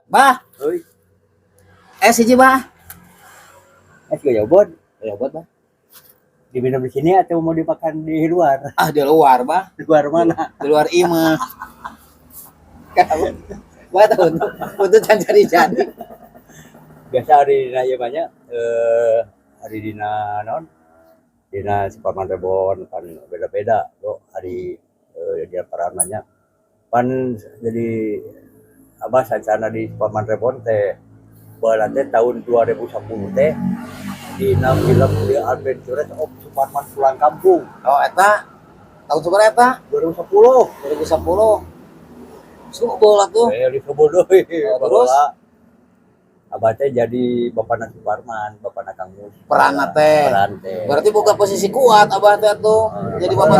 Bah, Euy, es hiji, Bah. Es goyobod. Ya buat, Bah. Diminum di sini atau mau dimakan di luar? Ah, di luar, Bah. Di luar mana? Di luar imah. Bah tahu untuk can jadi-jadi. Biasa hari dina ieu banyak hari dina naon? Dina Suparman Reborn kan beda-beda kok hari dia perananya. Pan jadi abah sancana di Suparman Reborn teh baheula teh tahun 2010 teh dina film The Adventures of Suparman Pulang Kampung. Oh, eta tahun sabaraha eta? 2010. 2010. Suka bola tuh. Eh, disebut deui. Oh, terus? Abah teh jadi bapana Suparman, bapana Kang Mus. Peranna teh. Peran teh. Berarti buka posisi kuat abah teh tuh. Jadi bapak.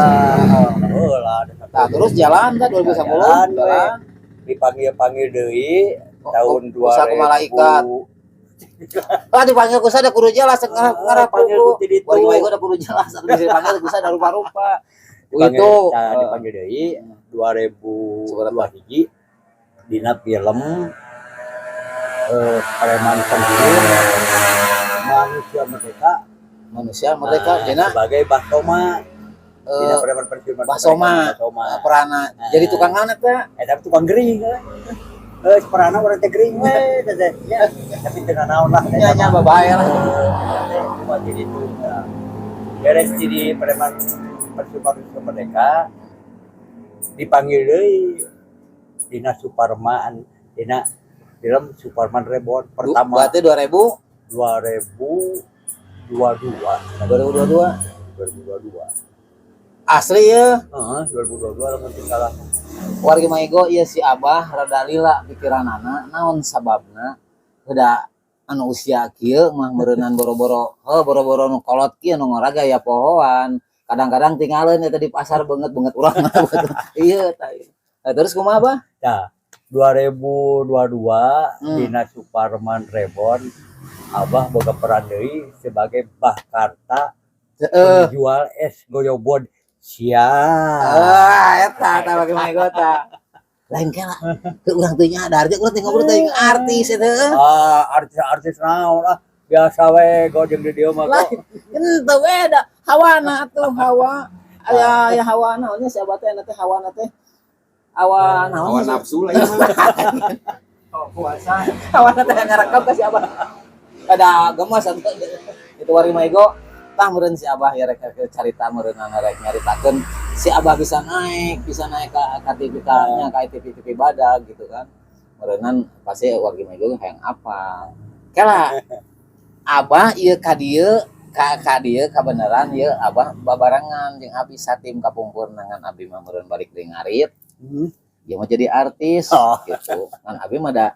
Heula. Nah, terus jalan teh 2010. Jalan, we. Jalan. Dipanggil-panggil deui Oh, tahun oh, usaha 2000. Malaikat. Ah, dipanggil ku sada kudu jelas ngarah ngarah Panggil kudu. ku ti ditu. Wargi wae udah kudu jelas atuh bisa dipanggil ku sada rupa-rupa. Dipanggil, Itu nah, dipanggil deui 2002 hiji dina film Preman Pensiun Manusia Merdeka. Manusia Merdeka. Nah, dina sebagai Bah Toma dina Preman Pensiun Manusia Bah Soma. Merdeka, Bah Soma. Perana Nah. jadi tukang naon eta? Eh, tapi tukang gering eh. Eh, perana urang teh gering we teh teh. Ya, tapi teu naon lah. Nya nya babae lah. Teh cuma jadi itu. Nah, beres jadi Preman Pensiun Manusia Merdeka, dipanggil deui dina Suparman, dina film Suparman Reborn pertama. Berarti 2000 2022. 2022. 2022. Asli ya? Heeh, 2022 lah mungkin salah. Wargi Maigo, ieu si Abah rada lila pikiranana. Naon sababna? Udah anu usia kieu mah meureunan boro-boro heuh boro-boro nu kolot kieu nu ngora gaya pohoan. Kadang-kadang tinggalin eta di pasar beungeut-beungeut urang mah. Iya tah ieu. Nah, terus kumaha, Bah? Nah, 2022 dina Suparman Reborn Abah boga peran deui sebagai Bah Karta, penjual es goyobod sia. Ah, eta tah bagi Maigo tah. Lain kela. Ke urang teu nyadar, urang teh ngobrol teh jeung artis eta. Ah, artis-artis naon ah, biasa we go jeung di dieu mah kok. Lain, henteu beda. Hawana tuh hawa. Aya aya hawa naonnya si abah teh teh hawana teh. Hawa naon? Hawa nafsu lah ya mah. Oh, puasa. Hawana teh ngarekam ka si abah. Ada gemas atuh. Itu wargi Maigo. Tah meureun si abah ya rek rek carita meureun rek nyaritakeun si abah bisa naik ka TV ka nya ka TV TV badag gitu kan. Meureunan pasti wargi Maigo hayang apa. Kela abah ieu ka dieu ka dieu kabeneran ieu abah babarengan jeung abi satim kapungkur ngan abi mah meureun balik deui ngarit. Dia mau jadi artis gitu kan. Abi mah da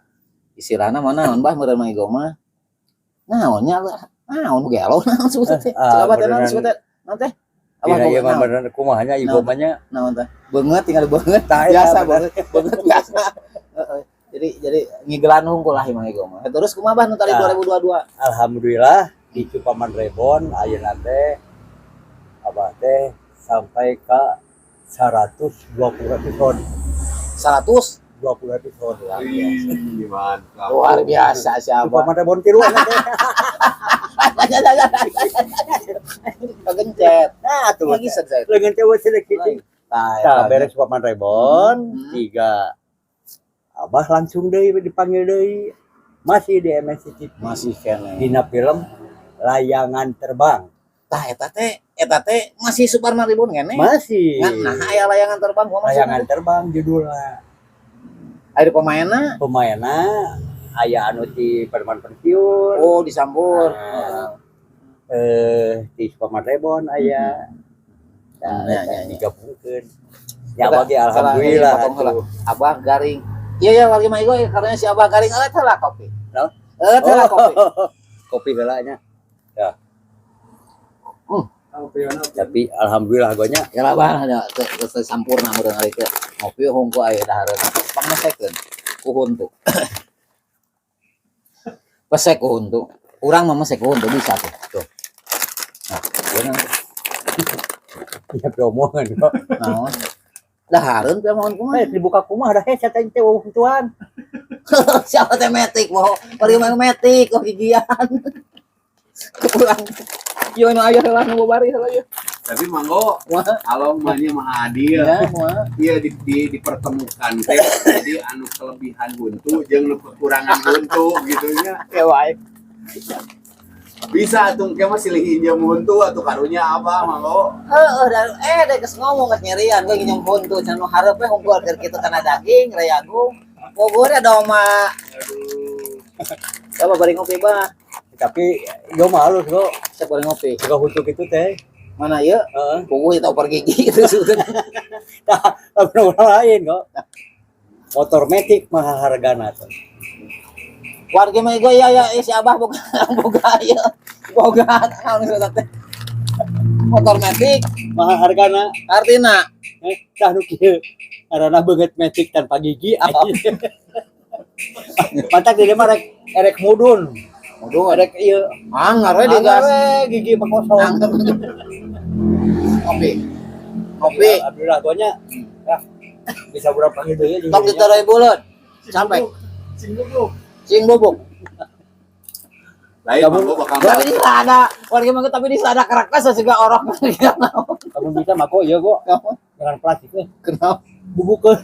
istilahna mah naon, Bah, meureun Maigo mah naon nya, naon gelo naon sebutna teh? Ah, Cek abah teh naon beneran. sebutna naon teh abah? Dina ieu mah naon beneran kumaha nya ibu mah nya. Naon teh beungeut, tinggal beungeut. Tah, eta biasa. Bener. Beungeut beungeut biasa. Heeh. Jadi ngigelan hungkul lah Maigo mah. Terus kumaha, Bah, nu tadi? Nah. 2022. Alhamdulillah di Suparman Reborn ayeuna teh abah teh sampai ke 120 episode. 100 20 episode. Wih, mantap. Luar biasa si abah. Suparman Reborn tilu teh. Kegencet. Nah, tuh. Lagi saya. Leungeun teh we sedikit. Tah, Nah, eta. Beres Suparman Reborn tiga. Abah langsung deui dipanggil deui. Masih di MNC TV. Masih keneh. Dina film Layangan Terbang. Tah, eta teh masih Suparman Reborn keneh? Masih. Ngan nah aya Layangan Terbang gua maksudna? Layangan Terbang judulnya. Aya pemainna? Pemainna aya anu ti Preman Pensiun. Oh, disambur. Nah, ti Suparman Reborn aya. Nah, Ya, eta ya, ya. digabungkeun. Ya bagi alhamdulillah Potong heula. atuh. Abah garing. Iya ya wargi mah ya, karena si Abah garing eueuh lah kopi. Naon? Eueuh lah kopi. Kopi heula nya. Ya. Oh, Priyono. Tapi alhamdulillah gonya. Ya lah, Bah, ada teu sampurna meureun ari teh. Ngopi hungku aya dahareun. Pangmesekeun ku huntu. Pesek ku huntu. Urang mah mesek ku huntu bisa tuh. Tuh. Nah, bener. Ya omongan kok. Naon? Dahareun teh mohon kumaha? Eh, dibuka kumaha dah hese teh teh huntuan. Siapa teh metik mau bari main metik oh gigian. Kurang. Yo nu aya heula nu bari heula ieu. Tapi manggo Wah, kalau mah nya maha adil. ya, wah. Iya dipertemukan teh jadi anu kelebihan huntu jeung nu kekurangan huntu gitu nya. Ya wae. Bisa atuh ke mah silih injem huntu atuh karunya apa manggo. Heeh, dan deh geus ngomong geus nyerian ge nginjem huntu can nu hareup we hungkul keur kitu kana daging rayagung. Bogornya doma. Aduh. Coba bari ngopi bah. Tapi yo mah halus kok. Siapa bari ngopi? Jika huntu gitu teh. Mana ieu? Heeh. Puguh itu oper gigi itu sudah. Tah, orang lain kok. Motor metik mahal hargana tuh. Warga mah ieu ya ya si Abah boga boga ieu. Boga naon disebut teh. Motor metik Mahal hargana. artina Tah nu kieu. Karena beungeut metik tanpa gigi. Matak di mah rek erek mudun. Mudun. Erek ieu. Anggar we digas. Anggar we gigi mah kosong. Anggar. Ngopi. Ngopi. Alhamdulillah gonya. Ya. Bisa berapa gitu ya. Tong diterai buleut. Sampai Sing bubuk. Cing bubuk. Lain Kamu- manggo bakal Tapi di sana, warga mah tapi di sana keras juga orang. Kamu bisa mako ieu kok. Dengan plastik eh. Kenapa? Bubukeun.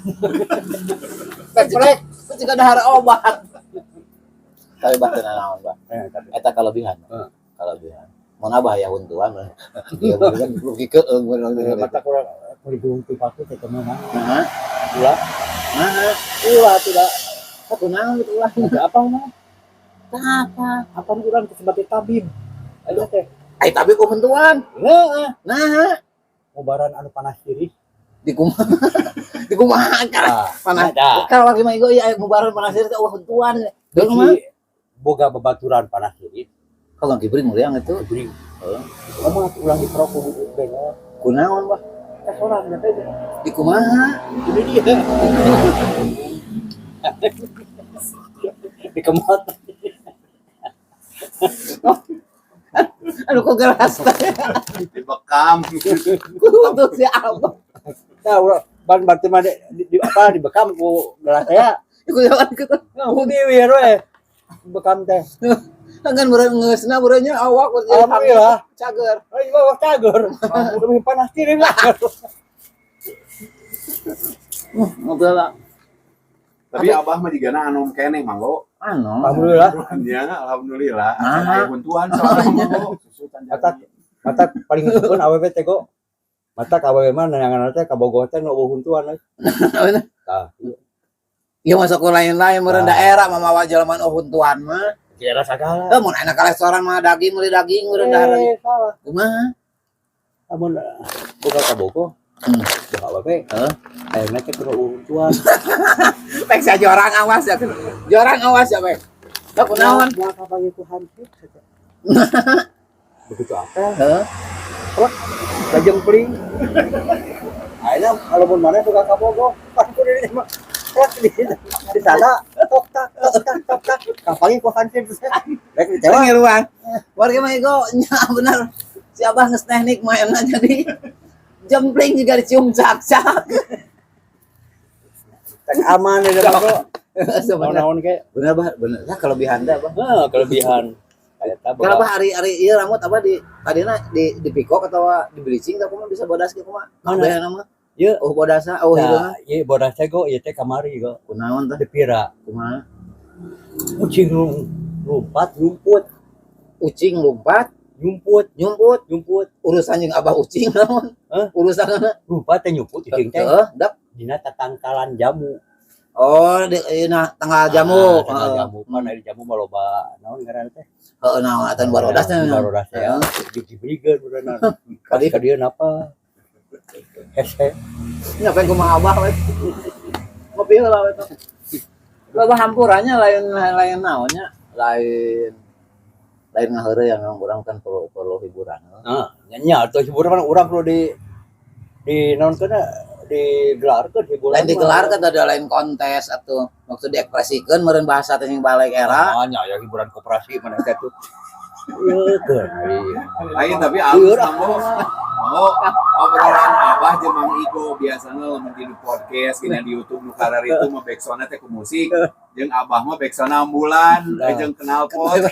Pek, itu juga dahar obat. Tapi bah teu naon, Bah. Tapi Eta kelebihan. Heeh. Kelebihan. Mun abah ya huntuan. Iya, kan rugi keung mata kurang kulit huntu paku teh kumaha. Nah, Ulah, nah, ulah tidak. aku naon itu ulah. Ada apa mah? Apa? Apa urang sebagai tabib? Ayo teh. Ai tapi ku huntuan. Heeh. Nah, Ngobaran anu panas diri. di kumaha? Di kumaha cara panas. Ada. Kalau lagi mah ieu aya ngubaran panas diri teh eueuh huntuan. Deung mah. Jadi boga babaturan panas diri. Kalau kibring muriang itu. Beri. Heeh. Kamu ulang di perokok bengol. Kunaon, Bah? Teh orang teh. Di kumaha? Ini dia. Dikemot. Aduh kok geras teh. dibekam. Kudu si Abah. Nah, urang ban berarti mah di apa dibekam ku gelas saya. Iku jalan ke Ku biwir we. Bekam teh. Kan meureun ngeusna meureunnya awak Alhamdulillah. Cager. Oh, iya bawa cager. Lebih panas diri lah. Ngobrol lah. Tapi abah mah jigana anu keneh manggo. Anu. Alhamdulillah. Ya, alhamdulillah. Nah. Acan aya huntuan soalnya manggo. Susu can Mata jadi. mata paling henteu awewe teh kok. Mata ka awewe mah nanyangan teh ka Bogor teh nu eueuh huntuan euy. Tah, Iya masuk ke lain-lain meureun Nah. daerah mah mawa jelema nu huntuan mah. daerah sagala. Heuh mun enak ka restoran mah daging meuli daging meureun dahar. Eh, salah. Kumaha? Lamun boga ka Bogor, boga awewe, Heeh. ayeuna teh kudu eueuh huntuan. Pek sia jorang awas ya. Jorang awas ya, Pek. Lah kunaon? Moal kapanggih ku hansip saja. Begitu apel, Heeh. lajeng pling. Ayeuna kalau mun maneh boga ka Bogor, pan kudu di mah. Plak di sana tok tak tok tak tok tak kapanggih ku hansip. Rek kecewa. Ngiruan. Warga mah ego nya bener. Si Abah geus teknik mainna jadi jempling juga dicium cak-cak. Tek aman ya Bro. Sebenarnya Naon-naon ke. bener bah, bener. Lah kelebihan teh Abah. Heeh, kelebihan. Eta boga. Kenapa hari-hari ieu rambut apa di tadina di pikok atau di bleaching tah kumaha bisa bodas ge kumaha? Mana? Kabeh nama. Ieu. Oh bodasa, oh hideung. Nah, ieu bodas teh go ieu teh kamari go. Kunaon tah? Dipira. Kumaha? Kucing lompat nyumput, Ucing lompat, nyumput, nyumput. nyumput. Urusan jeung Abah ucing naon? Hah? Urusan Lompat teh nyumput ucing teh. Heeh, dak. Dina tatangkalan jamu. Oh, di ieu nah tanggal jamu. Ah, tanggal Heeh. jamu pan ari jamu mah loba naon ngaranna teh? Heeh, naon atan barodasna. Barodas ya. Heeh. Dijibrikeun beureunan. Kali ka dieu napa? Hese. Nyampe kumaha Abah we. Ngopi heula we tuh. Loba hampurannya lain lain naonnya, lain lain ngaheureuy yang memang urang kan perlu perlu hiburan. Heeh, nya atau hiburan mah urang perlu di naon keuna digelarkeun hiburan. Lain digelarkan ada lain kontes atau maksud diekspresikan meureun bahasa teh sing balik era. Ah, nya ya hiburan koperasi mana teh tuh. Ieu. Lain, tapi alus kamu mau obrolan Abah jeung Mang Igo. Biasanya lamun di podcast gini, di YouTube nu kararitu mah backsoundna teh ku musik, jeung Abah mah backsoundna ambulan jeung knalpot.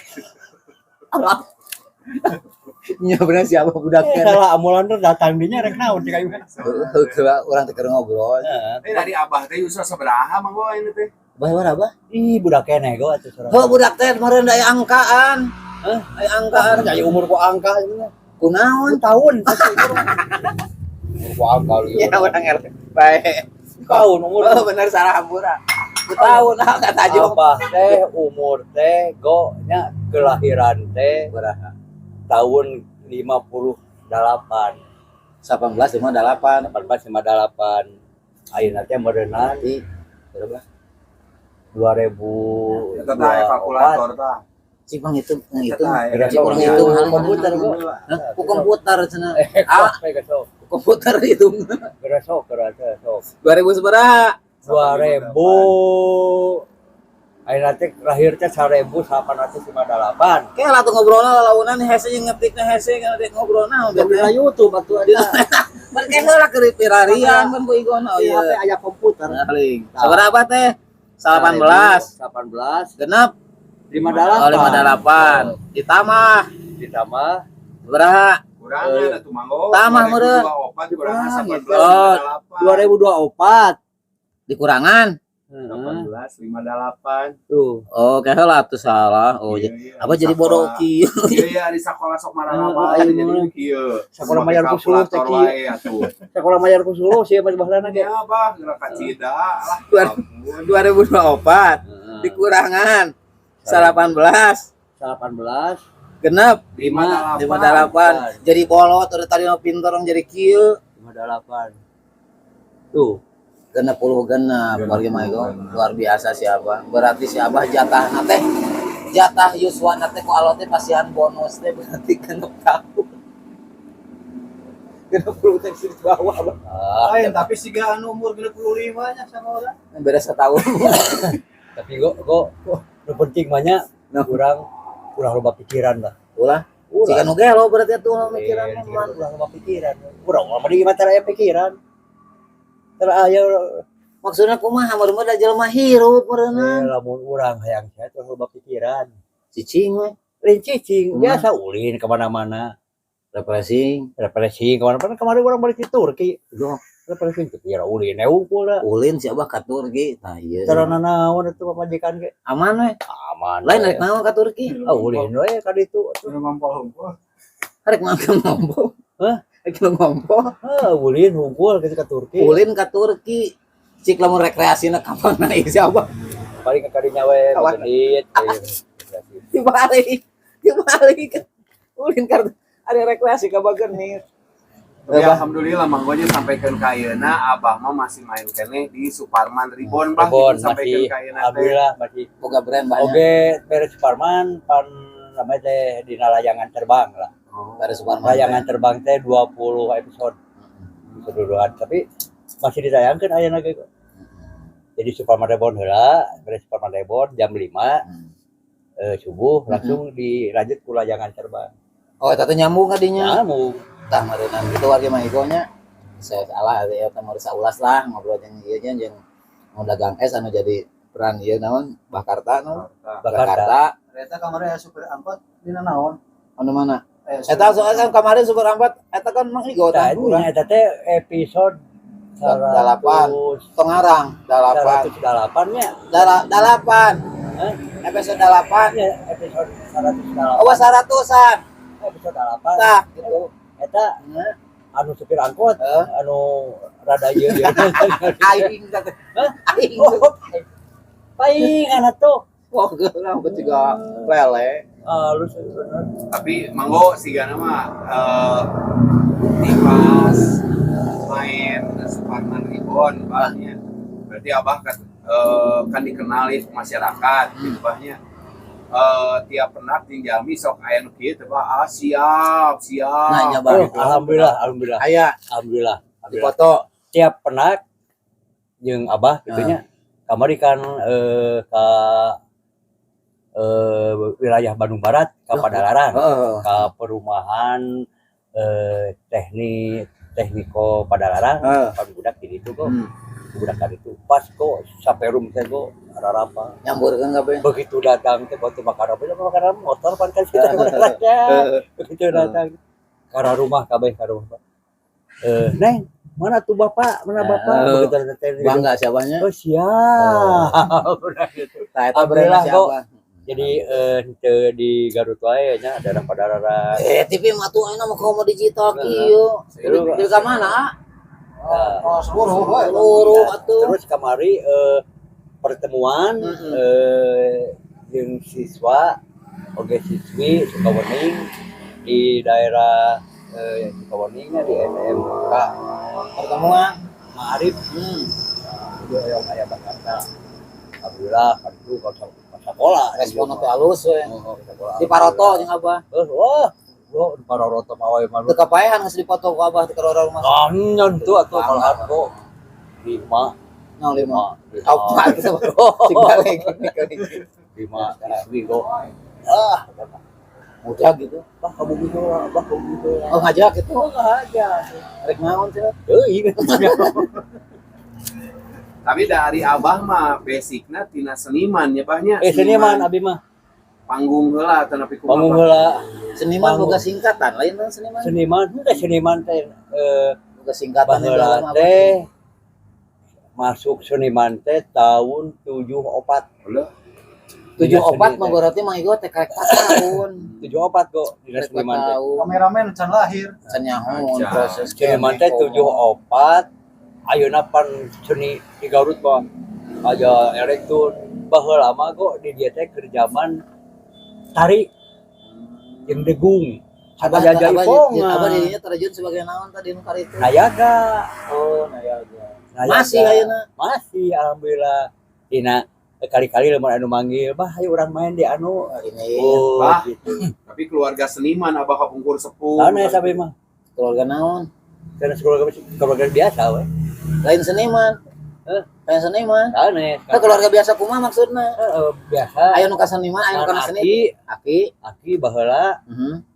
Nya bener siapa budak Eh, salah, ambulan tuh datang dinya rek naon cik aing. Heuh, urang teh keur ngobrol. Heeh. Eh, dari Abah teh yuswa sabaraha, Mang Go, ini teh? Bah, berapa? Ih, budak keneh go atuh sorang. Heuh, budak teh meureun aya angkaan. Hah? Aya angkaan. Aya umur ku angka ini. Kunaon? Tahun. Umur ku angka lieu. Ya urang ngerti. Bae. Tahun umur. Oh, bener salah hampura. Ku tahun ah kata aja. Abah teh umur teh go nya kelahiran teh Berapa? Tahun 58. 1858. 1858. Ayeuna teh meureunan Berarti berapa? 2000. Eta tah aya kalkulator tah. Cik bang itu ngitung. Eta Cik urang ngitung. Komputer go. Hah? Ku komputer cenah. Eh, Ah, sok ku komputer hitung. geura sok, geura sok. 2000 sabaraha? 2000. Ayeuna teh lahir teh 1858. Kayak lah tuh ngobrolna lalaunan hese jeung ngetikna hese ngetik ngobrolna. Dina YouTube atuh ada. Ban kayak heula keur pirarian kan ku igona. Oh Di HP iya. aya komputer. Paling. Sabaraha teh? 18. 18 Genep. 58. Oh, 58. Ditambah Ditambah berapa? Kurangan atuh, Mang Go. Tambah meureun. 2024 kurangan 18 Oh, 2024. Dikurangan. Heeh. 18 58. Tuh. Oh, kayak heula tuh salah. Oh, Iya, iya. apa jadi bodoh kieu? Iya iya, di sekolah sok marah Heeh, jadi ayo. kieu. Sekolah mayar khusus teh kieu. Wae atuh. Sekolah mayar khusus sih mah bahlana ge. Ya Abah geura kacida lah. Ampun. 2024 Heeh. dikurangan 18 18 genep 58. 58. Jadi bolot udah tadi mah pinter orang jadi kieu. 58. Tuh. 66 Genep warga puluh mah genep. luar biasa siapa berarti si Abah jatah teh, jatah yuswa teh ku Allah teh pasihan bonus teh berarti 60 tahun, 60 teh di bawah, Abah. Ah, Lain, tapi siga anu umur 65 nya sama orang. Beda setahun. Tapi go go nu penting banyak kurang kurang loba pikiran lah. Ulah. Ulah. Jika nu gelo berarti atuh mikiran Eh, mah. ulah loba pikiran. Urang mah di mata aya pikiran. Teu aya. Maksudnya kumaha meureun da jelema hirup Eh, meureunna. Lamun urang hayang sehat ulah loba pikiran. Cicing we. Lain cicing, Kumaha? biasa ulin kemana-mana, Refreshing. Refreshing kemana-mana. Kemarin urang balik di Turki. Duh, Refreshing teu kira ulin unggul lah. Ulin si Abah ka Turki tah ieu. Cara nanaon itu pamajikan ge. Aman we. Aman. Lain we. rek naon ka Turki? Ah, ulin we ka ditu. Udah ngompol hungkul. Rek makan ngompo. Hah? Rek ngompo. Ah, ulin hungkul gitu ke Turki. Ulin ka Turki. Cik lamun rekreasina ka mana ieu si Abah? Paling ke kadinya we Kawan. menit. Dibalik. Dibalik. Ulin ka ada rekreasi ka Bagenit. Tapi alhamdulillah, Mang Gonya, sampai ke ayeuna Abah mah masih main keneh di Suparman Reborn, Bah, Reborn gitu, sampai masih ke ayeuna teh. Alhamdulillah masih. Boga brand banyak. Oke, beres Suparman pan namanya teh dina layangan terbang lah. Oh. Beres Suparman. Layangan terbang teh 20 episode keseluruhan, tapi masih ditayangkan ayeuna ge kok. Jadi Suparman Reborn heula, beres Suparman Reborn jam 5 subuh langsung dilanjut ku layangan terbang. Oh, eta teh nyambung ka dinya. Ya, mau. Tah meureunnan gitu warga mah nya. Saya salah ya teh mau saulas lah ngobrol jeung ieu nya, jeung mau dagang es anu jadi peran ieu naon, Bakarta naon? Bakarta. Bakarta. Ternyata kemarin ya supir angkot dina naon? Anu mana? Eh, Eta soalnya kan kemarin super angkot eta kan Mang Igo Tah, tah urang. eta teh episode Dalapan. Tengarang dalapan. 108 nya. Dalapan. Hah? Episode 8. Ya, episode 108. Oh, 100-an. Episode 8. Tah gitu. Eta anu supir angkot Heh. Anu rada ieu ieu. Aing teh. Aing. Oh, paing anak tuh. Wah, geus juga lele. Halus bener. Tapi Manggo sigana mah di pas main Suparman Reborn bahnya. Berarti Abah kan, kan dikenali masyarakat gitu bahnya. Tiap pendak jeung jalmi sok aya nu kieu teh, Bah, ah, siap, siap. Nanya, Bah. Oh, alhamdulillah, alhamdulillah. Aya Alhamdulillah. Alhamdulillah. dipoto. Tiap penak jeung Abah gitu nya. Kamari kan ka Wilayah Bandung Barat ke Padalarang, ke perumahan teknik tekniko Padalarang. Pan budak di ditu kok, budak kan itu pas kok saperum teh kok rarapa. Nyamburkeun kabeh. Begitu datang teh waktu makan apa makan motor pan kan kita begitu datang ke arah rumah kabeh, ke rumah, "Neng, mana tuh bapak, mana bapak?" Begitu datang teh, Bangga siapanya? "Oh, siap." Udah gitu. Tah, eta Alhamdulillah, brand kok. siapa? Jadi henteu di Garut wae nya, daerah Padalarang. Eh, TV mah tuh ayeuna mah komo digital kieu. Di ka mana, ah? Oh, seluruh we. Seluruh atuh. Terus kamari pertemuan jeung siswa oge siswi Sukawening di daerah Sukawening nya, di SMK Pertemuan. Ma'arif. Itu yang aya Bakarta. Alhamdulillah kan itu kalau sekolah. Respon teh halus we. Oh, sekolah. Di paroto jeung Abah. Eh, wah, gua di Paroroto mah wae mah. Teu kapaehan geus dipoto ku Abah teu ka rumah. Ah, nyentuh atuh malahan kok lima. Nang lima. Lima. Apa gitu. Sing balik. Lima siswi kok, ah. Muda gitu. "Bah, kamu gitu lah, bah, kamu gitu lah." Oh, ngajak gitu. Oh, ngajak. Rek naon sih? Euy. Tapi dari Abah mah basicna tina seniman ya, Bahnya. Eh, seniman abi mah. Panggung heula atau nepi kumaha? Panggung heula. Seniman Panggung. Boga singkatan lain kan seniman? Seniman teh, seniman teh Boga singkatan yang baheula dalam apa? Teh masuk seniman teh tahun 74. Heulah. 74 Seni mah teh. Berarti Mang Igo teh karek tahun. 74 kok dina Karek seniman teh. tahun. Kameramen can lahir. Can nyaho Aja. proses. Seniman teh 74. Ayeuna pan seni di Garut mah aya erektun. Baheula mah kok di dieu teh keur zaman tari jeung degung. Abah, Abah abah, jaipong. Abah dirinya terjun sebagai naon tadi nu itu? Nayaga. Oh, nayaga. Nayaga. Masih ayeuna? Masih, alhamdulillah. Dina kali-kali lamun anu manggil, "Bah, ayo urang main di anu." Ini Oh, Bah. gitu. Tapi keluarga seniman Abah kapungkur sepuh. Sanes abi mah. Keluarga naon? Karena keluarga keluarga biasa we. Lain seniman. Heh? Lain seniman. Sanes. Kan keluarga biasa kumaha maksudna? Heeh, biasa. Aya nu ka seniman, aya nu kana seni. Aki, Aki. Aki baheula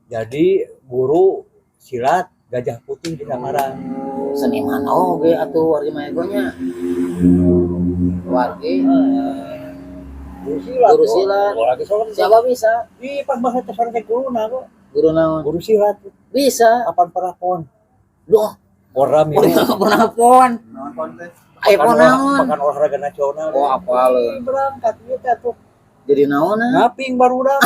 jadi guru silat Gajah Putih di Samarang. Seniman oge atuh wargi maegonya. Wargi Guru silat. Guru silat. Oh, lagi soalnya siapa bisa? Ih, pas banget teh sorang teh guruna kok. Guru naon? Guru silat. Bisa. Kapan pernah pon? Duh, Orang ini. pernah pon. Naon pon teh? Aya pon naon? Pekan olahraga nasional. Oh, apal. Ih, berangkat ieu teh tuh. Jadi naon? Ngaping barudak.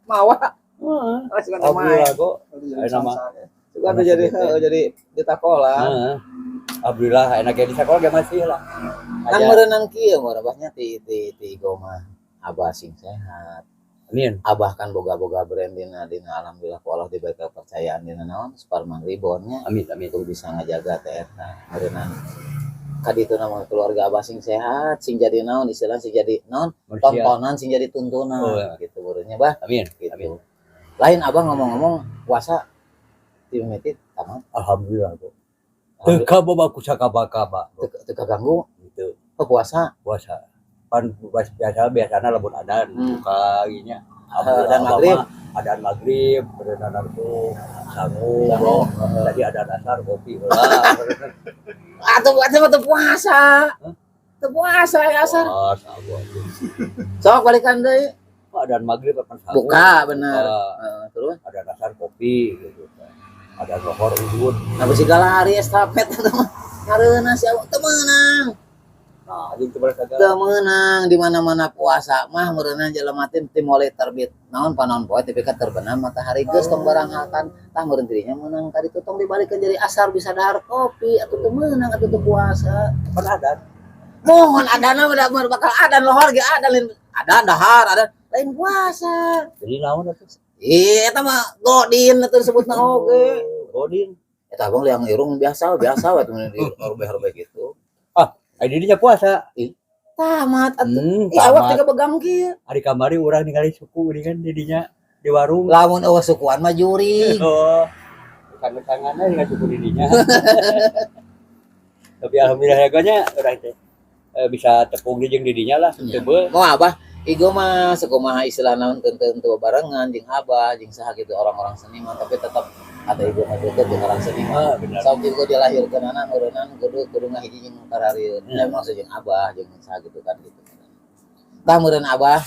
Mawa. Heeh. Suka Alhamdulillah kok. Ayo nama. Suka jadi jadi di takola. Heeh. Alhamdulillah enaknya di sekolah gak masih lah. Kan Aja. merenang kieu mah ti ti ti goma Abah sing sehat. Amin. Abah kan boga-boga brand dina dina alhamdulillah ku Allah diberi kepercayaan dina naon Suparman Reborn-nya. Amin, amin. Itu bisa ngajaga teh eta meureunan kaditu nama keluarga Abah sing sehat, sing jadi naon istilah, sing jadi naon Manusia. Tontonan, sing jadi tuntunan Oh, ya. gitu meureunnya, Bah. Amin. Gitu. Amin. Lain Abah ngomong-ngomong puasa ti mimiti tamat? Alhamdulillah kok. Teu kaboba ku sakaba-kaba. Teu teu kaganggu? Gitu. Oh, puasa. Puasa. Pan biasa biasana lamun adan buka ginya. Adan maghrib. Adan maghrib, berenang langsung sangu. Sangu. Tadi adan asar kopi heula. Atuh atuh atuh puasa. Hah? Teu puasa ya asar. Puasa gua. Sok balikan deui. Adan maghrib akan sangu. Buka bener. Buka. Heeh, terus Adan asar kopi gitu. Adan lohor udud. Nah, segala hari estafet eta mah. Ngareuna si awak teu meunang. Nah, jeung teu beres Teu meunang di mana-mana puasa mah meureunna jelema teh ti mulai terbit naon panon poe tepi ka terbenam matahari geus tong baranghakan. Tah, meureun dirinya meunang ka ditu tong dibalikeun jadi asar bisa dahar kopi atuh teu meunang atuh teu puasa. Pan adan. Mohon adana udah bakal adan lohor ge adan lain adan dahar adan lain puasa. Jadi naon atuh? Ih, eta mah godin atuh disebutna oge. Godin. Eta abang liang irung biasa biasa we tuh di robeh-robeh gitu. Ah, dirinya puasa. Tamat atuh. Ih, awak Tamat. teh begang kieu. Ari kamari urang ningali suku ini kan didinya di warung. Lamun euweuh sukuan mah jurig. Oh. Tangan-tangannya dengan suku didinya. Tapi alhamdulillah ya gonya urang teh bisa tepung di jeung didinya lah. Iya. Teu Mau abah Igo mah sekumaha istilah naon teu teu barengan jeung Abah jeung saha gitu orang-orang seniman, tapi tetap ada Igo mah deket jeung orang seniman. Ah, benar. Sok Igo dilahirkeun anak meureunnan kudu kudu ngahiji jeung kararieun. Ya maksud jeung Abah jeung saha gitu kan gitu. Tah meureun Abah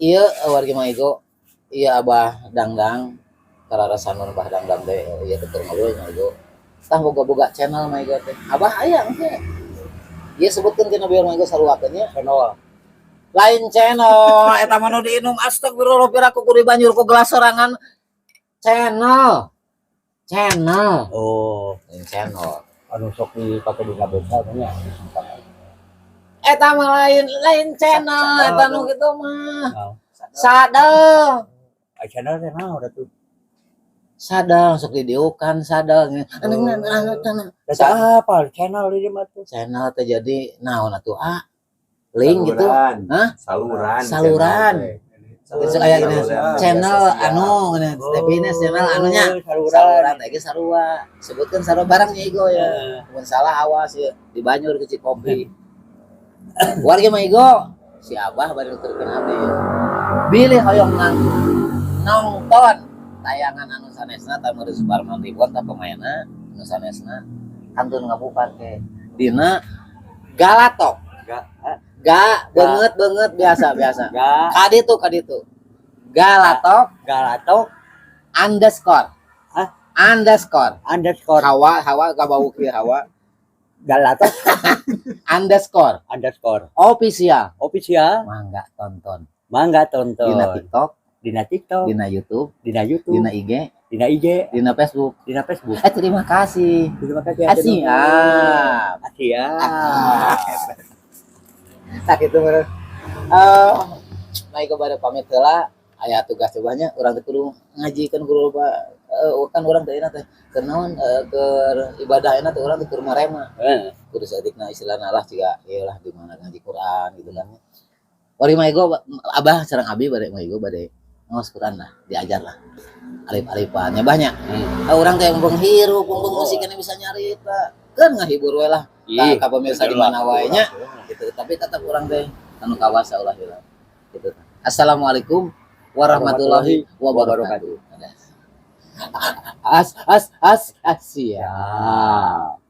ieu wargi mah Igo, ieu Abah Dangdang kararasan mun Abah Dangdang teh ieu teh keur ngobrol nya Igo. Tah boga-boga channel mah Igo teh. Abah aya engke. Ieu sebutkeun tina biar mah Igo saruakeun nya. Channel. Lain channel eta mah nu diinum, astagfirullah, piraku kudu banjur ku gelas sorangan. Channel, channel. Oh, lain channel. Anu sok dipake di beta nya. Eta mah lain, lain channel eta nu kitu mah sadel. Ai channel teh naon atuh? Sadel sok didiukan sadel. Da apa channel ini mah tuh? Channel teh jadi naon atuh, ah, link gitu. Saluran. Hah? Saluran. Saluran. Channel teh. Itu kayak gini, Saluran channel media sosial. Anu ngene, tapi ini channel anunya saluran. Saluran teh ge sarua, sebutkan sarua barangnya Igo ya. Mun salah awas ya di banjur ke Cikopi. Warga mah Igo, si Abah bari nuturkeun abdi bilih hoyong nang nonton tayangan anu sanesna tah meureun Suparman Ribon tah pemainna anu sanesna kantun ngabuka ke dina Galatok. Ga, ga banget banget, biasa biasa. Ga, kaditu kaditu Galatok. Galatok. Underscore. Hah? Underscore. Underscore. Hawa hawa gak bau kieu hawa. Galatok. Underscore. Underscore. Official. Official. Mangga tonton. Mangga tonton. Dina TikTok. Dina TikTok. Dina YouTube. Dina YouTube. Dina IG. Dina IG. Dina Facebook. Dina Facebook. Eh, terima kasih. Terima kasih. Siap. Siap. Nah gitu meureun. Eh, nah ieu bade pamit heula, aya tugas banyak urang teh kudu ngajikeun kudu loba kan urang teh teh keur naon, keur ibadah enak teh urang teh keur marema. Kudu saeutikna istilahna lah jiga ieu lah di mana ngaji Quran gitu kan. Wari mah Igo, Abah sareng abi bade mah Igo bade ngaos Quran lah, diajar lah. Alif-alifan nya banyak. Urang teh mumpung hirup, mumpung musik ini bisa nyarita. Kan ngahibur we lah. Ih, ka pemirsa di mana wae nya gitu, tapi tetap urang teh anu kawasa ulah hilang gitu. Assalamualaikum warahmatullahi wabarakatuh. As as as as, siap.